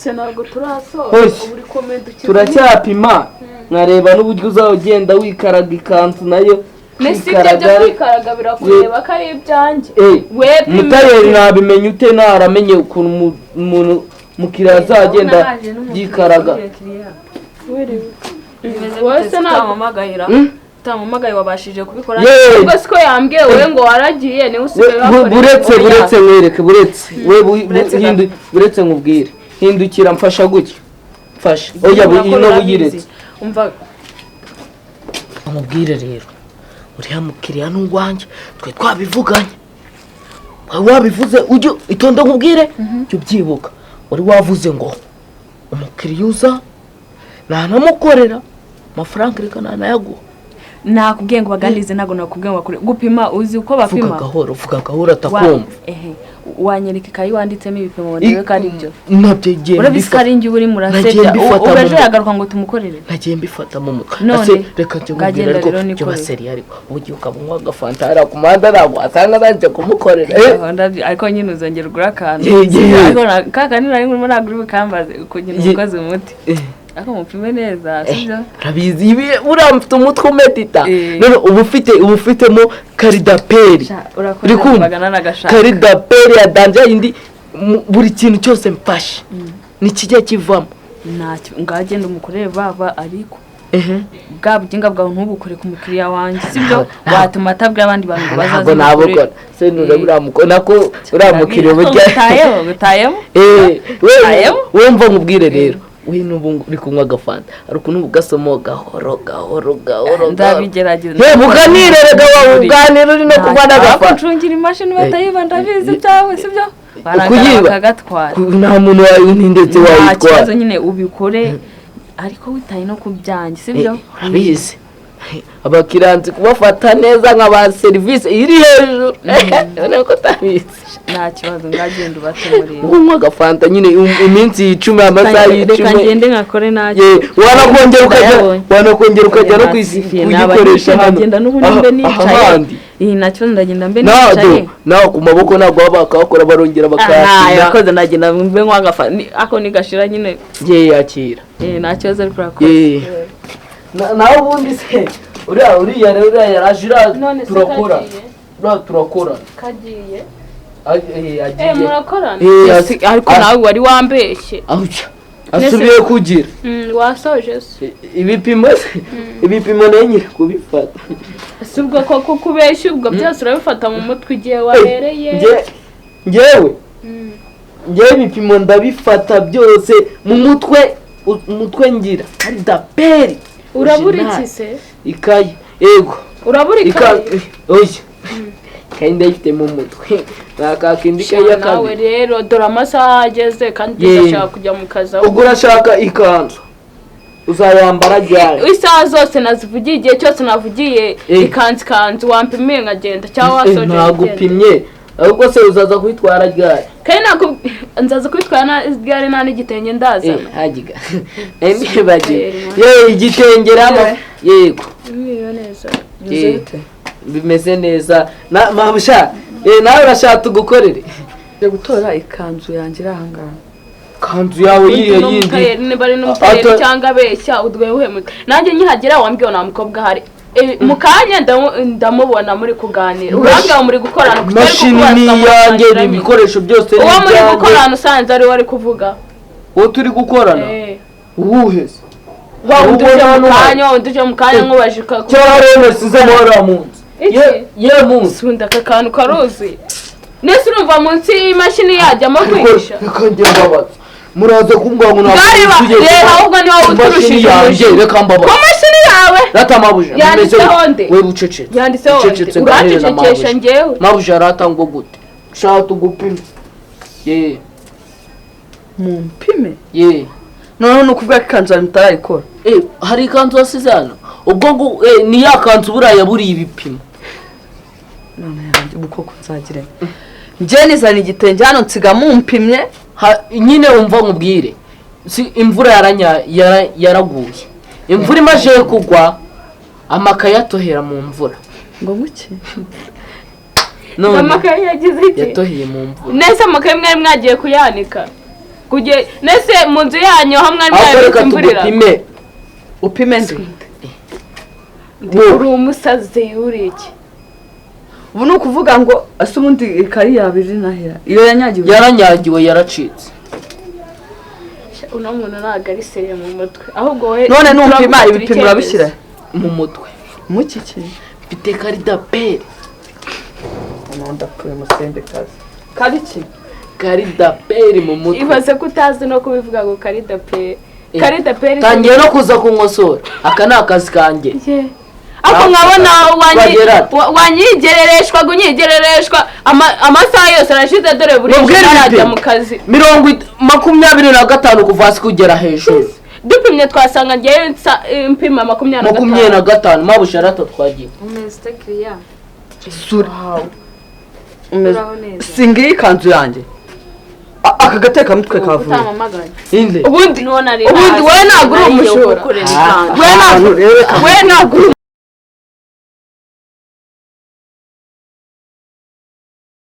Se ntabwo turasoza? Oya. Ubu uri komenda ukize. Turacyapima, nkareba n'uburyo uzaba ugenda wikaraga ikanzu nayo. Nese ibyo byo kwikaraga. Kwikaraga birakureba ko ari ibyanjye? Eh, We pima. Mutayeri nabimenya ute? Naramenye ukuntu umuntu mukiriya azagenda yikaraga. Wowe se ntabwo Utampamagayira. Hmm? Utampamagaye, wabashije kubikora? Yeee! Ubwo siko yambwiye wowe ngo waragiye, niwe usigaye wakoreye. Buretse. Oya. Buretse mwereke, buretse we Buretse. Buretse nkubwire, hindukira, mfasha gutya, mfasha. Oya, ino buyiretse. Umva. Amubwire rero, uriya mukiriya ni uwanjye, twe twabivuganye. Wari wabivuze, ujye itonde nkubwire, jya ubyibuka. Wari wavuze ngo umukiriya uza nanamukorera amafaranga, reka nanayaguha. Nakubwiye ngo baganirize, ntabwo nakubwiye ngo bakore gupima. Uzi uko Vuga bapima? gahoro, vuga gahoro atakumva. Ehe, wanyereka ikayi wanditsemo ibipimo ndebe ko ari byo. Nabyo ngiye Urabizi ko ari njye uba urimo Nagiye urasebya. mbifata Ubu mu ejo mutwe. yagaruka ngo tumukorere. Nagiye mbifata mu mutwe. None, Ase, reka njye nkubwire. bwagenda Ariko rero jya nikorere. baseriye, ariko ugiye ukamunywa agafanta hariya ku muhanda, ntabwo wasanga nanjye kumukorera, eh. Ariko nyine uzongera ugure akantu. Ye, ye. Ariko ka kandi nari ngurimo, ntabwo uri bukambaze kugira Ye. umukozi umuti. Ariko mupime neza, sibyo? Urabizi ibi, uriya mfite umutwe umedita. Eh. None uba ufite, uba ufitemo karidaperi. Sha, urakoze. Uri kumva? Magana n'agashaka. Karidaperi ya danger yindi, buri kintu cyose mfashe nikijya kivamo. Ntacyo, ngagenda umukorere baba, ariko Ehe. bwa buginga bwawe ntubukore ku mukiriya wanjye, sibyo? Watuma atabwira abandi bantu ngo bazaze Ntabwo mukorere. nabukora se nure. Eh. Uriya nako uriya mukiriya burya Gutayemo, gutayemo. Eh, we. Tayemo? Wumva nkubwire rero, we n'ubu uri kunywa agafanta, hari ukuntu ugasoma gahoro gahoro gahoro gahoro. Ndabigerageza. Ye, buganire rega, wawe uganira uri no kunywa n'agafanta. Gucungira imashini batayiba, ndabizi ibyawe, sibyo? Barangara Kuyiba? bakagatwara. Nta muntu wawe ndetse Nta wayitwara. kibazo, nyine ubikore ariko witaye no ku byanjye, sibyo? Eh, urabizi abakiriya nzi kubafata neza nka ba serivisi iri hejuru, urabona ko utabizi. Nta kibazo, ngagenda ubatemurire. Unywa agafanta nyine iminsi yicumi, amasaha Reka yicumi. ngende nkakore ntacyo. Ye, wanakongera ukajya Ndayabonye. wanakongera ukajya no kuyikoresha hano. Ndagenda n'ubundi mbe Aha, nicaye. ahandi. Iyi nacyo, ndagenda mbe Ntabwo nicaye. nawe ku maboko ntabwo baba bakahakora, barongera bakayapima. Yakoze, ndagenda mbe nkwa agafa ako nigashira nyine. Ye, yakira. Eh, nta kibazo, ariko urakoze. Ye. Nawe ubundi se uriya rero, uriya yaraje, uriya None se turakora. kagiye? Uriya turakora. Kagiye? Eh, agiye. Eh, murakorana? Eh, Ariko nawe wari wambeshye. Ahuca asubiye kugira. Wasoje se? Ibipimo se, ibipimo nayo nyiri kubifata. Si ubwo koko kubeshya, ubwo byose urabifata mu mutwe igihe wabereye? Njyewe njyewe ibipimo ndabifata byose mu mutwe, umutwe ngira hari daperi. Urabura Original. iki se? Ikayi, yego. Urabura ikayi? Oya, ikayi ndayifite mu mutwe, nakakindi ikayi ya Sha, nawe kabiri. rero dore amasaha ageze kandi Ye. ndashaka kujya mu kazi aho. Ubwo urashaka ikanzu uzayambara ryari? Isaha zose nazivugiye, igihe cyose navugiye. Eh. Ikanzu wampimiye nkagenda cyangwa wasoje Ntabwo nkagenda? upimye, ahubwo se uzaza kwitwara ryari? Kandi ntabwo nzaza kwitwara ryari, nta n'igitenge ndazana. Hagiga nibagiwe. Eh, Ye, igitenge rama, yego. Mwiriwe neza. Eh, bimeze neza na mabusha. Eh, nawe urashaka tugukorere? Ngiye gutora ikanzu yanjye iri ahangaha. Kanzu yawe yihe Undi yindi? n'umutayeri, niba ari n'umutayeri cyangwa abeshya udwehemutse, nanjye nkihagera wambwiye nta mukobwa ahari. Eh, mu kanya ndamubona muri kuganira, urambwira ngo muri gukorana, kuki ari Imashini kukubaza ni iyanjye. mutangiranye? Ibikoresho byose ni Uwo muri ibyanjye. gukorana usanze ari we ari kuvuga. Uwo turi gukorana? Eh. Uwuhe se? Wa wundi Ubona uje mu hano kanya, wa wundi uje mu kanya nkubaje Cyangwa rero nasizemo hariya mu nzu? Iki? Ye, ye, mu nzu. Sunda, aka kantu karuzuye nese, urumva munsi y'imashini yajyamo kwihisha? Reka njye mbabaza, muraza kumbwira ngo ntabwo Bwari tugiye reba, ahubwo ni wowe imashini uturushije yanjye. umujinya. Reka mbabaza. Ku mashini yawe? Rata mabuja. Yanditseho nde? We, bucecetse. Yanditseho nde? Ucecetse nganire na Urancecekesha mabuja. njyewe. Mabuja, aratangwa gute? Shaka tugupime, ye. Mumpime? Ye. Noneho ni ukuvuga ko ikanzu yawe mutarayikora? Eh, hari ikanzu wasize hano, ubwo ngo ni ya kanzu buriya yaburiye ibipimo. None yanjye ubu koko nzagire njye nizana igitenge hano nsiga mumpimye? Nyine umva nkubwire, si imvura yaraguye, imvura imaze kugwa amakaye atohera mu mvura. Ngo nguki? None Amakaye yagize iki? yatoheye mu mvura. Nese amakaye mwari mwagiye kuyanika? Kuge nese mu nzu yanyu aho mwari Ahubwo mwabitse reka imvura iragwa. tugupime. Upime nde? Uri umusazi, uri iki? Ubu ni ukuvuga ngo ese ubundi ikari yaba iri nahera iyo yanyagiwe? Yaranyagiwe, yaracitse. Uno muntu ntabwo ari sérieux mu mutwe, ahubwo we None nupima turagufatira ibipimo icyemezo. urabishyira Mu mutwe. Mu kiki? Mfite carte d'appel. Ndapfuye, musendekazi, kariki? Carte d'appel mu mutwe. Ibaze ko utazi no kubivuga ngo carte d'appel. Eh, Carte d'appel. Tangiye no kuza kunkosora, aka ni akazi kanjye. Ye. Ariko nkabona Twagera. wanyigerereshwa, unyigerereshwa amasaha yose arashize, dore buri Mubwire ejo arajya ibipimo. mu kazi. 25 kuva hasi kugera hejuru. Dupimye twasanga ngewe mpima 25. 25, mabusharata twagiye. Umeze ute, kiriya? Sura. Uraho neza. Singiye ikanzu yanjye. Aka gatekamutwe kavuye Utamamagaye. Inde? Ubundi Nuwo nari ubundi ntazi, wowe ntabwo uri nari ngiye umujura. kugukorera ikanzu. We ntabwo Ahantu rero we ntabwo uri